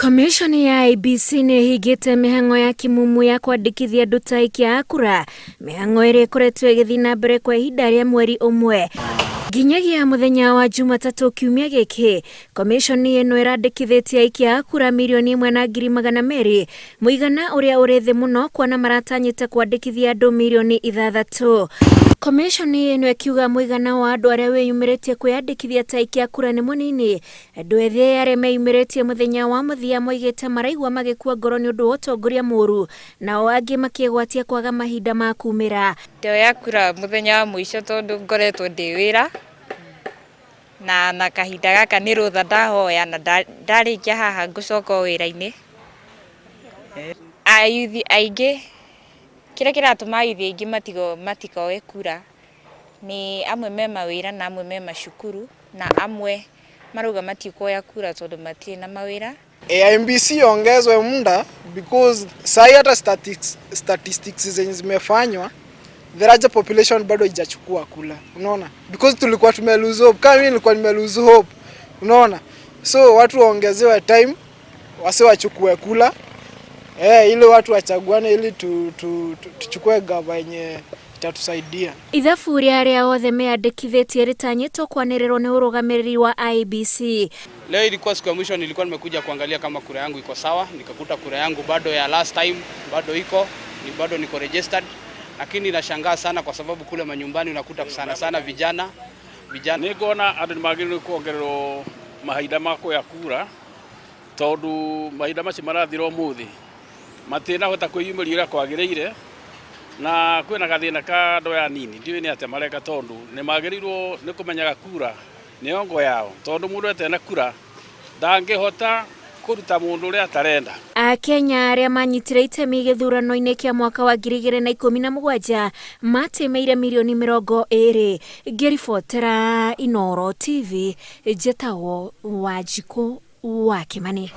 Komishoni ya IEBC nĩ ĩhingĩte mĩhang'o ya kĩmumu ya kwandĩkithia andũ ta aikia a kura, mĩhang'o ĩrĩa ĩkoretwo ĩgĩthiĩ na mbere kwa ihinda rĩa mweri ũmwe. Nginyagia mũthenya wa Jumatatũ kiumia gĩkĩ, komishoni ĩno ĩrandĩkithĩtie aikia a kura 1,200,000, mũigana ũrĩa ũrĩ thĩ mũno kuona maratanyĩte kwandĩkithia andũ mirioni 6. Komishoni ĩno ĩkiuga mũigana wa andũ arĩa wĩyumĩrĩtie kwĩyandĩkithia ta aikia a kura nĩ mũnini. Andũ ethĩ arĩa meyumĩrĩtie mũthenya wa mũthia moigĩte maraigua magĩkua ngoro nĩ ũndũ wa ũtongoria mũũru, nao angĩ makĩgwatia kwaga mahinda ma kumĩra. Ndoya kura mũthenya wa mũico tondũ ngoretwo ndĩ wĩra na kahinda gaka nĩ rũtha ndahoya na ndarĩkia haha ngũcoka o wĩra-inĩ. Ayuthi aingĩ, kĩrĩa kĩratũma ayuthi aingĩ matikoe kura nĩ amwe me mawĩra na amwe me macukuru na amwe marauga matikuoya kura tondũ matirĩ na mawĩra. IEBC iongezwe muda because sahi hata statistics zenye zimefanywa, the larger population bado haijachukua kura, unaona, because tulikuwa tume lose hope. Kama mimi nilikuwa nime lose hope, unaona, so watu waongezewe time wase wachukue kura, ili watu wachaguane ili tuchukue gava yenye itatusaidia. Ithabu rĩa arĩa othe meyandĩkithĩtie rĩtanyĩtwo kwanĩrĩrwo nĩ ũrũgamĩrĩri wa IEBC. Leo ilikuwa siku ya mwisho, nilikuwa nimekuja kuangalia kama kura yangu iko sawa, nikakuta kura yangu bado ya last time bado iko, ni bado niko registered, lakini nashangaa sana kwa sababu kule manyumbani unakuta sana sana vijana vijana. Nĩ ngona andũ nĩ magĩrĩirwo kuongererwo mahinda ma kuoya kura tondũ mahinda macio marathira ũmũthĩ matinahota kwĩyumĩria ũrĩa kwagĩrĩire na kwĩna gathĩna ka andũ aya anini, ndiũĩ nĩ atĩa mareka tondũ nĩ magĩrĩirwo nĩ kũmenyaga kura nĩyo ngo yao tondũ mũndũ etena kura ndangĩhota kũruta mũndũ ũrĩa atarenda. Akenya arĩa manyitire itemi gĩthurano-inĩ kĩa mwaka wa 2017 matĩmĩire mirioni 20. Ngĩribotera Inooro TV, njĩtagwo Wanjikũ wa Kĩmani.